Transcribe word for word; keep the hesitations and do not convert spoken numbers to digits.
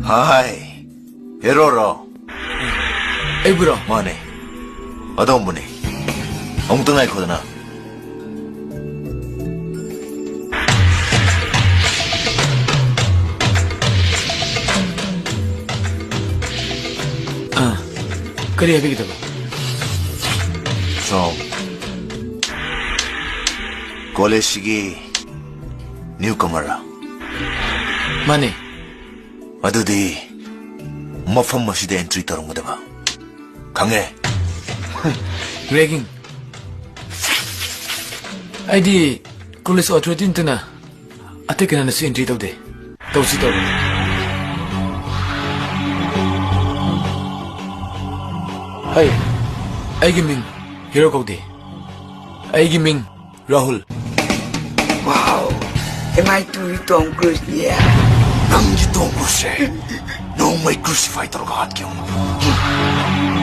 ꯍꯥꯏ, ꯍꯦꯔꯣꯔꯣ? ꯑꯩꯕꯨꯔꯣ? ꯃꯥꯅꯦ, ꯑꯗꯣꯝꯕꯨꯅꯦ꯫ ꯑꯃꯨꯛꯇ ꯉꯥꯏꯈꯣꯗꯅ꯫ ꯑꯥ, ꯀꯔꯤ ꯍꯥꯏꯕꯤꯒꯗꯕ? ꯁꯣꯝ, ꯀꯣꯂꯦꯖꯁꯤꯒꯤ ꯅ꯭ꯌꯨ ꯀꯃꯔꯔꯥ? ꯃꯥꯅꯦ꯫ ꯑꯗꯨꯗꯤ ꯃꯐꯝ ꯑꯁꯤꯗ ꯑꯦꯟꯇ꯭ꯔꯤ ꯇꯧꯔꯝꯒꯗꯕ꯫ ꯈꯪꯉꯦ꯫ ꯔꯦꯒꯤꯡ꯫ ꯑꯩꯗꯤ ꯀꯣꯂꯦꯖ ꯑꯣꯊꯣꯔꯤꯇꯤ ꯅꯠꯇꯅ ꯑꯇꯩ ꯀꯅꯥꯅꯁꯨ ꯑꯦꯟꯇ꯭ꯔꯤ ꯇꯧꯗꯦ꯫ ꯇꯧꯁꯤ ꯇꯧꯔꯣ꯫ ꯍꯩ, ꯑꯩꯒꯤ ꯃꯤꯡ ꯍꯤꯔꯣ ꯀꯧꯗꯦ꯫ ꯑꯩꯒꯤ ꯃꯤꯡ Rahul. Wow, am I to be Tom Cruise? Yeah. ꯅꯪꯒꯤ ꯇꯣꯝ ꯀ꯭ꯔꯨꯖꯁꯦ ꯅꯣꯡꯃꯩ ꯀ꯭ꯔꯨꯁꯤꯐꯥꯏ ꯇꯧꯔꯒ ꯍꯥꯠꯀꯦ ꯌꯦꯡꯉꯨ꯫